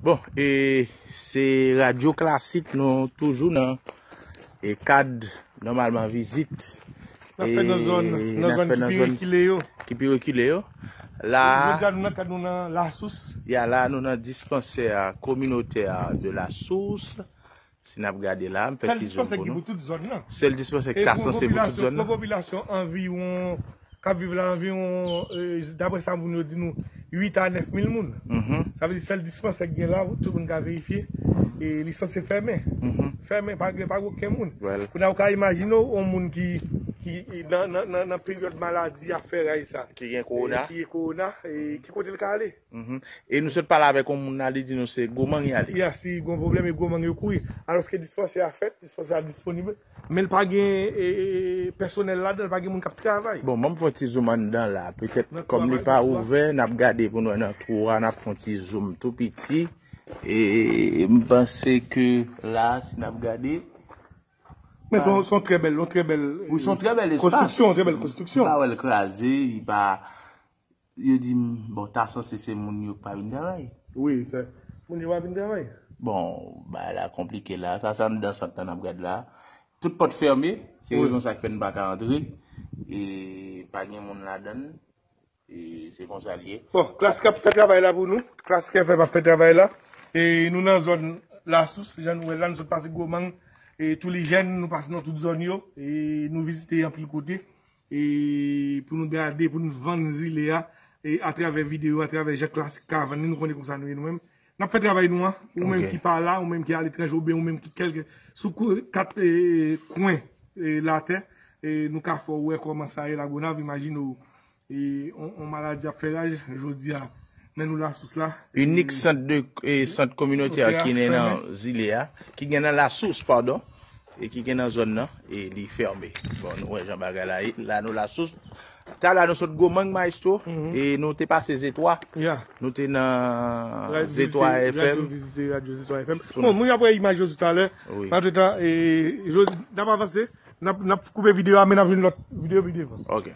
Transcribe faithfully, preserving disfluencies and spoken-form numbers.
Bon, e se Radyo Klasik, nou toujou nan e kad nòmalman vizit. N ap fè nan zòn, nan zòn ki pi rekile yo. Ki pi rekile yo. La, jodi a nou nan kad, nou nan Lasous. Ya, la nou nan dispansè kominotè de Lasous. Si n ap gade la, m fè ti zoom pou nou. Sèl dispansè ki pou tout zòn nan. Sèl dispansè ki ta sanse pou tout zòn nan. Gwo popilasyon, anviwon, k ap viv la anviwon, e, daprè sa moun yo di nou, uit a nèf mil moun. Sa vle di sèl dispansè ki gen la, tout moun ka verifye. E li sanse fèmen. Fèmen, pa gen, pa gen okenn moun. Kounye a, ou ka imajine w, yon moun ki, ki nan, nan, nan, nan peryòd maladi ap fè raj sa. Ki gen kowona. E ki gen kowona, e ki kote l ka ale? E nou sot pale avèk yon moun la, li di nou se Gwomang y ale. Ya, si gon pwoblèm, e Gwomang yo kouri. Alòske dispansè a fèt, dispansè a disponib, men l pa gen, e, e, pèsonèl ladan l, pa gen moun k ap travay. Bon, ban m fè yon ti zoom anndan la. Petèt, kòm li pa ouvè, n ap gade pou nou wè nan twou a, n ap fè yon ti zoom tou piti. E m panse ke la, si n ap gade, men se yon, se yon trè bèl, yon trè bèl, wi, se yon trè bèl espas, konstriksyon, yon trè bèl konstriksyon. Li pa wè l kraze, li pa, yo di m, bon, ta sanse se moun yo k pa vin travay. Wi, se moun yo pa vin travay. Bon, bagay la konplike la. Sa, se anndan sant lan n ap gade la. Tout pòt fèmen. Se rezon sa k fè n pa ka antre. E pa gen moun ladan l. E se konsa l ye. Bon, Klasik ap fè travay la pou nou. Klasik F M ap fè travay la. E nou nan zòn Lasous, jan nou wè la, nou sot pase Gwomang, e Toulijèn, nou pase nan tout zòn yo. E nou vizite anpil kote. E pou nou gade, pou nou vann zile a, e atravè videyo, atravè jan Klasik ka vann li, nou konnen konsa nou ye nou menm. N ap fè travay nou an, ou menm ki pa la, ou menm ki aletranje, oubyen ou menm ki kèlke, sou kou-, kat, e, kwen, e, latè, e nou ka fè w wè kòman sa ye Lagonav, imajine w, e, on, on maladi ap fè raj, jodi a, men nou Lasous la. Inik sant de, e, sant kominotè ki gen nan zile a, ki gen nan Lasous, padon, e ki gen nan zòn nan, e li fèmen. Bon, nou wè jan bagay la ye. La nou Lasous. Talè nou sot Gwomang, maestro, e nou te pase Zetwa. Nou te nan Zetwa F M. Radyo vizite, Radyo Zetwa F M. Bon, moun ap wè imaj yo toutalè. Antretan, e, jodi, n ap avanse. N ap, n ap koupe videyo a, men n ap jwenn lòt videyo pi devan. Ok.